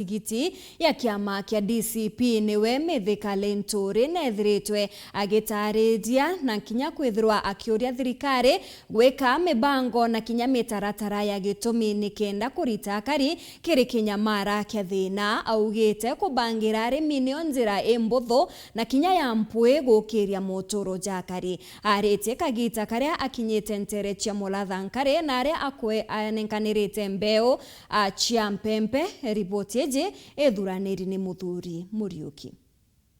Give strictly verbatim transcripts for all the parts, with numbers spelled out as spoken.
Ntigiti ya kiama kia D C P niwe Mithika Linturi neethiritwe agitaariria na kinya kwithirwa akiuria thirikari gwika mibango na kinya mitaratara ya gitumi nikenda kurita akari kiri kinyamara kia thina. Augite kubangira arimi nio njira imbuthu na kinya ya mpwi gukiria muturo ja akari. Aritie kagita karia akinyite ntere cia Mulatha Nkare na aria akwe anenkanirite mbeu a cia mpempe. Riboti iji ithuraniri ni Muthuri Muriuki.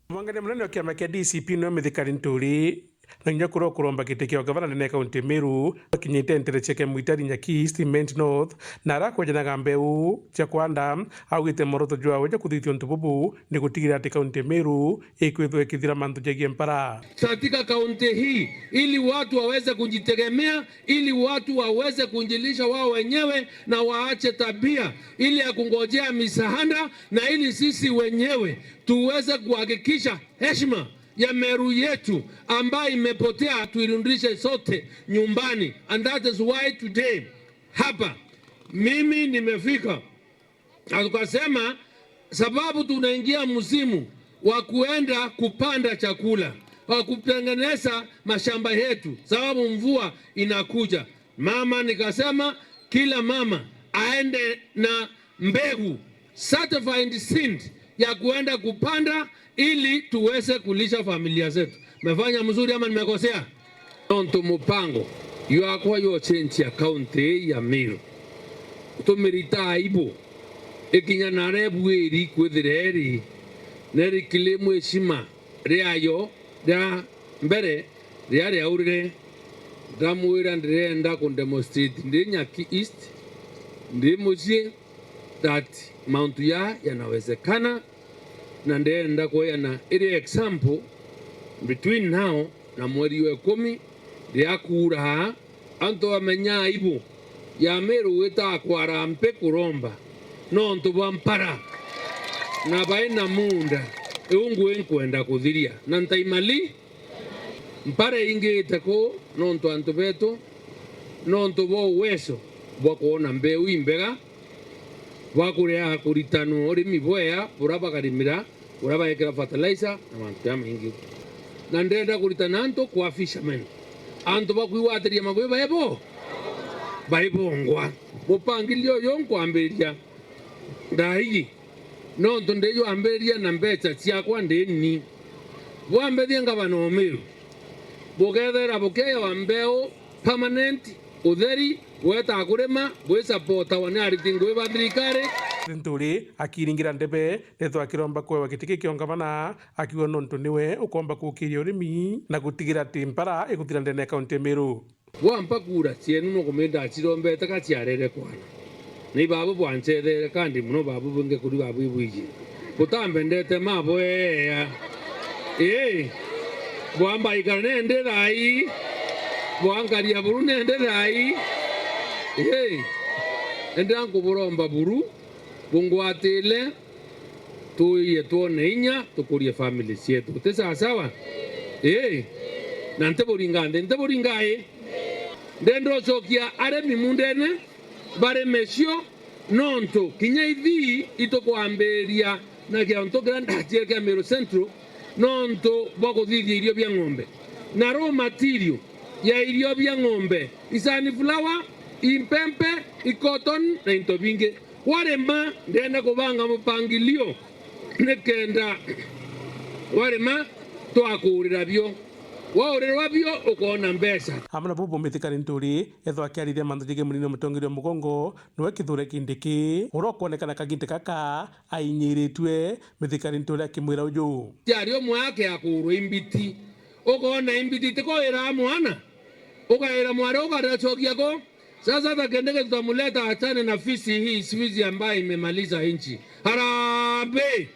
Mwangania munene wa kiama kia D C P niwe Mithika Linturi, na kinya kuria kuromba giti kia ugavana ndene ya kaunti ya Meru, akinyite ntere cia Kemwitari, Nyaki East, Imenti North, na aria akwejanaga mbeu cia kwanda, augite mworoto jwawe jwa kuthithia untu bubu ni gutigira ati kaunti ya Meru ikwithwa ikithira mantu jegie mpara. Katika kaunti hii, ili watu waweze kujitegemea, ili watu waweze kujilisha wao wenyewe na waache tabia ili ya kungojea misaada, na ili sisi wenyewe tuweze kuhakikisha heshima ya Meru yetu ambayo imepotea tuirudishe sote nyumbani. And that is why today hapa mimi nimefika. Na tukasema, sababu tunaingia msimu wa kuenda kupanda chakula, wa kutengeneza mashamba yetu, sababu mvua inakuja. Mama, nikasema kila mama aende na mbegu, certified seed ya kuenda kupanda ili tuweze kulisha familia zetu. Mefanya mzuri ama nimekosea? Nontu mupango jwakwa jwa ucenjia kaunti ii ya Meru, tumirita aibu ikinya naria ibuiri kwithira iri, neri kiri mwishima riayo ria mbere riria riaurire, ndamwira ndirenda ku demonstrate ndi Nyaki East, ndi mucii, that mauntu jaa yanawezekana, na ndenda kweana iri example between now na mweri wa ikumi riria kuuraa, antu bamenya aibu ya Meru gwita kwa Harambee kuromba nontu bwa mpara na bai na muunda iu ngui nkwenda kuthiria na ntaimali. Mpara ingite kuu nontu antu betu, nontu bwa uwezo bwa kwona mbeu imbega, bwa kurea kuritanwa urimi bwea buria bakarimira, buria baekira fertilizer na mantu jamaingi. Na ndenda kuritana antu kwa fishermen, antu bakwigwatiria maguyu baibo, baibongwa. Mupangilio uyu nkwambiriria ndaigi, nontu ndijwambiriria na mbeca ciakwa ndi ni. Bwambithia ngavana o Meru, bukethera bukeewa mbeu permanent, utheri, gweta kurima, bwisapotawa ni ariti ngui ba thirikari. Linturi akiringira ndebe, ndeto akiromba kwewa giti giki kia ungavana, akiuga nontu niwe ukomba kukiria urimi na gutigira ati mpara ikuthira ndene ya kaunti ya Meru. Bwampa kura cienu nukumenya ndacirombete ka ciarere kwana. Na ibabu bwancetheere kandi mono babu bwingi kuri babu ibwiji. Butambendete mabweea. Ii. Bwamba ikara nende thai. Bwankaria buru nende thai. Ii. Endera nkuburomba buru, bungwatile, tuiye twone inya, tukurie family cietu. Ti sawa sawa? Ii. Na ntiburinga nthi, ntiburinga ii. Ndenda ucokia arimi mundene, barime cio, nontu kinya ithii itukwambiria na kiantu kiria ndaciire kia Meru Central, nontu bwa kuthithia irio bia ng'ombe. Na raw material ya irio bia ng'ombe, i sunflower, i mpempe, i cotton, na into bingi. Warima, ndenda kubanga mupangilio nikenda warima twakuurira bio. Waurirwa bio, ukoona mbeca. Amwe na bubu, Mithika Linturi ethwa akiariria mantu jegie munini wa mutongeria wa mugongo, niwe Kithure Kindiki, uria ukwonekana kaginti gaka ainyiritue. Mithika Linturi akimwira uju. Ciari umwe ake akuurwa imbiti. Ukoona imbiti tiko iraa mwana, ukaira mwari, ukacokia ko. Sasa hata Kindiki tutamuleta achane na fisi hii, fisi ambayo imemaliza nchi. Harambee!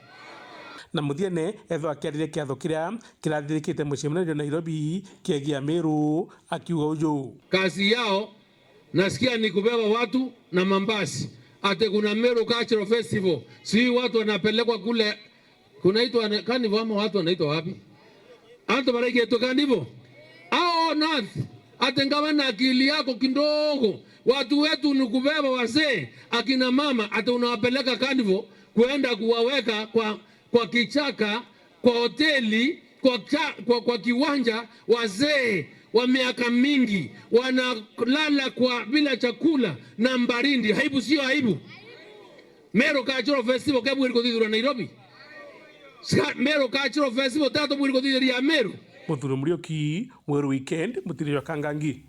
Na muthiene, ethwa akiariria kiatho kiria kirathirikite mucii munene jwa Nairobi kiegie Ameru, akiuga uju. Kazi yao, nasikia ni kubeba watu na mambasi. Ati kuna Meru Cultural Festival. Sijui watu wanapelekwa kule Kunaitwa ne-, carnival ama watu wanaitwa wapi? Antu baraigitwe carnival? Ao North, ati ngavana, akili yako kidogo. Watu wetu ni kubeba wazee, akina mama, ati unawapeleka carnival, kuenda kuwaweka kwa, kwa kichaka, kwa hoteli, kwa, cha, kwa, kwa kiwanja, wazee wa miaka mingi wanalala kwa bila chakula na baridi. Aibu sio aibu? Meru Cultural Festival ke bwiri kuthithirwa Nairobi? Ska-, Meru Cultural Festival tato bwiri kuthithiria Meru? Muthuri Muriuki, Mweru Weekend, mutiri jwa Kangangi.